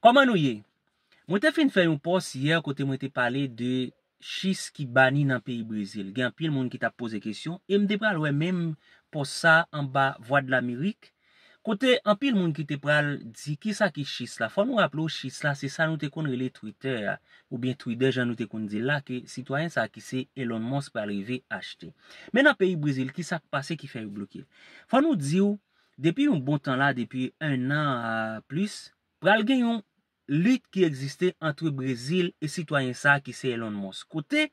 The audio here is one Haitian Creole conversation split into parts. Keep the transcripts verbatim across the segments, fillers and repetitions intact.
Kòman nou ye? Mwen te fin fè yon pòs yè kote mwen te pale de chis ki bani nan peyi Brezil. Gen anpil moun ki t ap poze kesyon e m te pral wè menm pòs sa anba Vwadlamerik, kote anpil moun ki te pral di kisa ki chis la. Fò nou raple w, chis la se sa nou te konn rele Twitter a, oubyen Twitter jan nou te konn di l la, ke sitwayen sa ki se Elon Musk pral rive achte. Men nan peyi Brezil, kisa k pase ki fè yo bloke l? Fò nou di w, depi yon bon tan la, depi en an a plis, pral gen yon lit ki egziste ant Brezil e sitwayen sa ki se Elon Musk. Kote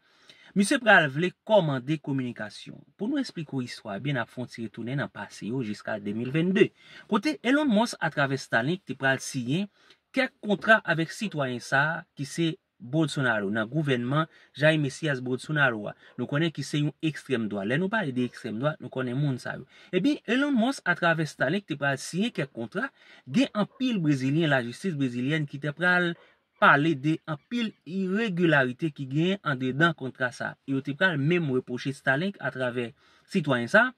misye pral vle kòmande kominikasyon. Pou nou esplike w istwa a byen, n ap fè yon ti retounen nan pase yo jiska de mil vennde. Kote Elon Musk atravè Starlink te pral siyen kèk kontra avèk sitwayen sa ki se Bolsonaro nan gouvènman Jair Messias Bolsonaro a. Nou konnen ki se yon ekstrèm dwat. Lè nou pale de ekstrèm dwat, nou konnen moun sa yo. Ebyen, Elon Musk atravè Starlink te pral siyen kèk kontra. Gen anpil Brezilyen, lajistis brezilyèn ki te pral pale de anpil iregilarite ki genyen andedan kontra sa. E yo te pral menm repwoche Starlink atravè sitwayen sa,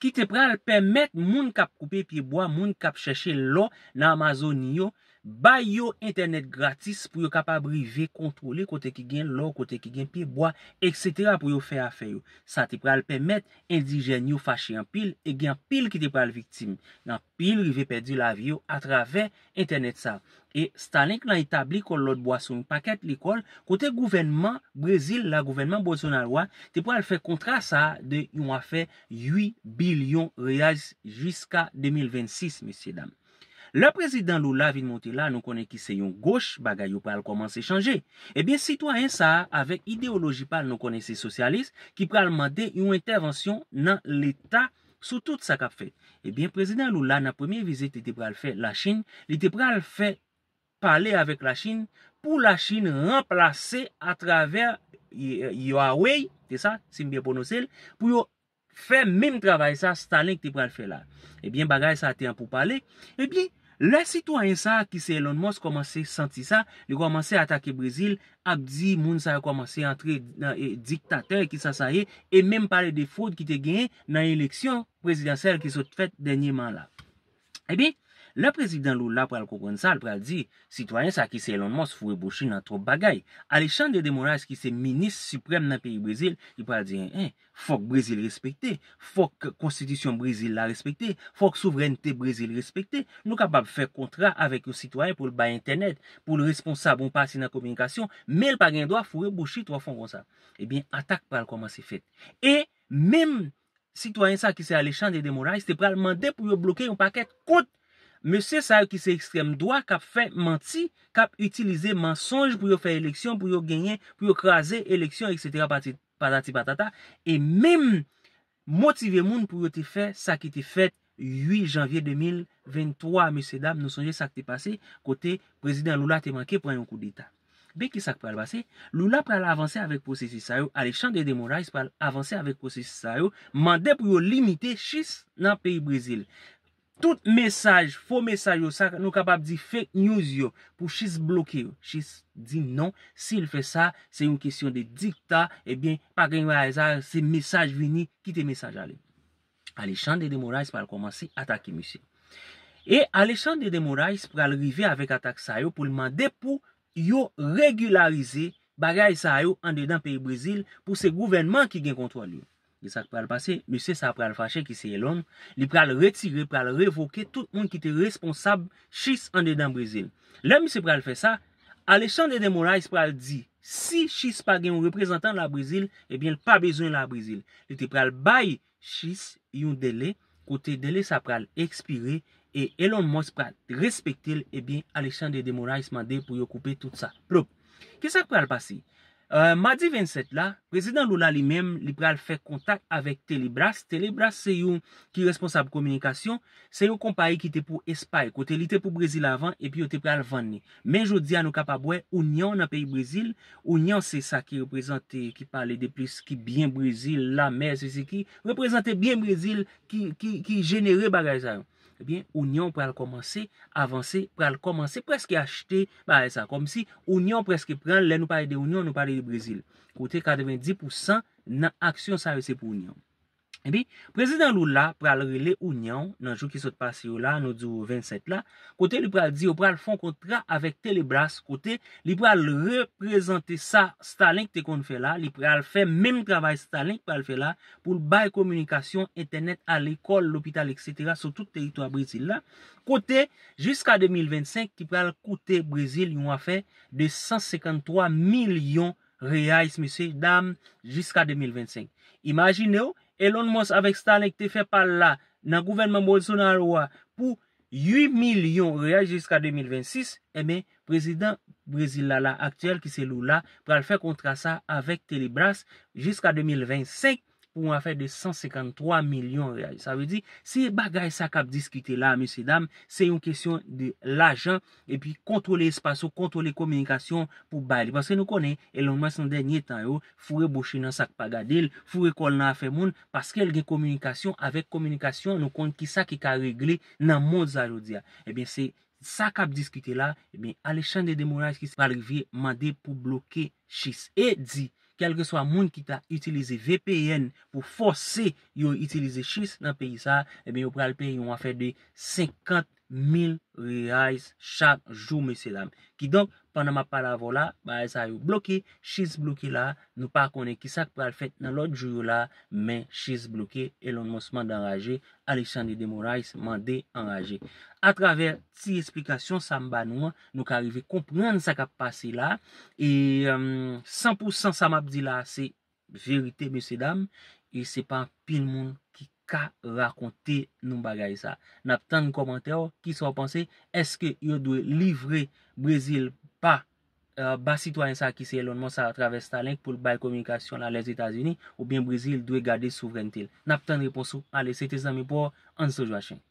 ki te pral pèmèt moun k ap koupe pyebwa, moun k ap chèche lò nan Amazoni yo, bay yo entènèt gratis pou yo kapab rive kontwole kote ki gen lò, kote ki gen pyebwa, etsetera pou yo fè afè yo. Sa te pral pèmèt endijèn yo fache anpil e gen anpil ki te pral viktim. Anpil rive pèdi lavi yo atravè entènèt sa. E Starlink lan etabli kòlòt bwa sou yon pakèt lekòl, kote gouvènman Brezil la, gouvènman Bolsonaro a, te pral fè kontra sa a de yon afè uit bilyon reyal jiska de mil vennsis, mesye dam. Lè prezidan Lula vin monte la, nou konnen ki se yon goch, bagay yo pral kòmanse chanje. Ebyen, sitwayen sa a, avèk ideyoloji pa l, nou konnen se sosyalis, ki pral mande yon entèvansyon nan Leta sou tout sa k ap fèt. Ebyen, prezidan Lula, nan premye vizit li te pral fè Lachin, li te pral fè pale avèk Lachin pou Lachin ranplase atravè Huawei, se sa, si m byen pwononse l, pou yo fè menm travay sa Starlink te pral fè la. Ebyen, bagay sa te an poupale. Ebyen, lè sitwayen sa ki se Elon Musk kòmanse santi sa, li kòmanse atake Brezil, ap di moun sa yo kòmanse antre nan e, diktatè, ki sa sa ye, e menm pale de fwod ki te genyen nan eleksyon prezidansyèl ki sot fèt dènyèman la. Ebyen, lè prezidan Lula pral konprann sa, l pral di, sitwayen sa ki se Elon Musk foure bouch li nan twòp bagay. Alexandre de Moraes ki se minis siprèm nan peyi Brezil, li pral di, en, fòk Brezil respekte, fòk konstitisyon Brezil la respekte, fòk souvrènte Brezil respekte. Nou kapab fè kontra avèk yon sitwayen pou l bay entènèt, pou l responsab yon pati nan kominikasyon, men l pa gen dwa foure bouch li twò fon konsa. Ebyen, atak pral kòmanse fèt. E menm sitwayen sa ki se Alexandre de Moraes te pral mande pou yo bloke yon pakèt kont mesye sa yo ki se ekstrèm dwa k ap fè manti, k ap itilize mansonj pou yo fè eleksyon, pou yo genyen, pou yo kraze eleksyon, etsetera pati, patati patata. E menm motive moun pou yo te fè sa ki te fèt uit janvye de mil venntwa, mesye dam, nou sonje sa k te pase, kote prezidan Lula te manke pran yon koudeta. Ebyen, ki sa k pral pase? Lula pral avanse avèk pwosesis sa yo, Alexandre de Moraes pral avanse avèk pwosesis sa yo, mande pou yo limite chis nan peyi Brezil. Tout mesaj, fo mesaj yo, sa nou kapab di fake news yo, pou chis bloke yo. Chis di non, si l fè sa, se yon kesyon de dikta, ebyen, pa gen bagay sa, se mesaj vini, kite mesaj ale. Alexandre de Moraes pral kòmanse atake misye. E Alexandre de Moraes pral rive avèk atak sa yo pou l mande pou yo regilarize bagay sa yo andedan peyi Brezil pou se gouvènman ki gen kontwòl yo. E sa k pral pase, mesye sa pral fache ki se Elon, li pral retire, pral revoke tout moun ki te responsab chis andedan Brezil. Lè misye pral fè sa, Alexandre de Moraes pral di, si chis pa gen yon reprezantan la Brezil, ebyen l pa bezwen la Brezil. Li te pral bay chis yon dele, kote dele sa pral ekspire e Elon Musk pral respekte l, ebyen Alexandre de Moraes mande pou yo koupe tout sa. Plop. Ki sa k pral pase? Euh, madi vennsèt la, prezidan Lula li menm, li pral fè kontak avèk Telebras. Telebras se yon ki responsab kominikasyon, se yon konpayi ki te pou Espay, kote li te pou Brezil avan, epi yo te pral vann li. Men jodi a, nou kapab wè Union nan peyi Brezil. Union se sa ki reprezante, ki pale de plis, ki byen Brezil, lamè, se, se ki reprezante byen Brezil, ki, ki, ki jenere bagay sa yo. Ebyen, Union pral kòmanse avanse, pral kòmanse prèske achte bagay sa. Kòmsi Union prèske pran, lè nou pale de Union, nou pale de Brezil. Kote katrevendis pousan nan aksyon sa yo se pou Union. Epi, prezidan Lula pral rele Union nan jou ki sot pase yo la, nou di w vennsèt la, kote li pral di yo pral fè yon kontra avèk Telebras, kote li pral reprezante sa Starlink te konn fè la, li pral fè menm travay Starlink pral fè la, pou l bay kominikasyon, entènèt, a lekòl, lopital, etsetera, sou tout teritwa Brezil la. Kote, jiska de mil vennsenk, ki pral koute Brezil yon afè de san senkanntwa milyon reais, mesye dam, jiska de mil vennsenk. Imajine w, Elon Musk avèk Starlink te fè pa l la nan gouvènman Bolsonaro a pou uit milyon reais jiska de mil vennsis, ebyen, prezidan Brezil la, la aktyèl, ki se Lula, pral fè kontra sa avèk Telebras jiska de mil vennsenk pou yon afè de san senkanntwa milyon reais. Sa vle di, se bagay sa k ap diskite la, mesye dam, se yon kesyon de lajan, epi kontwole espas ou, kontwole kominikasyon pou bay li. Paske nou konnen, Elon Musk nan dènye tan yo, foure bouch li nan sa k pa gade l, foure kò l nan afè moun, paske l gen kominikasyon, avèk kominikasyon, nou konn kisa ki ka regle nan mond sa jodi a. Ebyen, se sa k ap diskite la, ebyen, Alexandre de Moraes ki pral rive mande pou bloke X e di, kèlkeswa moun ki ta itilize V P N pou fòse yo itilize X nan peyi sa, ebyen, yo pral peye yon afè de senkant mil reais chak jou, mesye dam. Kidonk, pandan m ap pale avè w la, bagay sa yo bloke, X bloke la, nou pa konnen kisa k pral fèt nan lòt jou yo la, men X bloke, Elon Musk mande anraje, Alexandre de Moraes mande anraje. Atravè ti esplikasyon sa m ba nou an, nou ka rive konprann sa k ap pase la. E, euh, san pou san sa m ap di la, se verite, mesye dam, e se pa anpil moun ki ka rakonte nou bagay sa. N ap tann kòmantè w, kisa w panse? Èske yo dwe livre Brezil pa, euh, ba sitwayen sa ki se Elon Musk sa atravè Starlink pou l bay kominikasyon la Lèzetazini, oubyen Brezil dwe gade souvrènte l? N ap tann repons ou. Ale, se te zanmi pa w, Anso Joachim.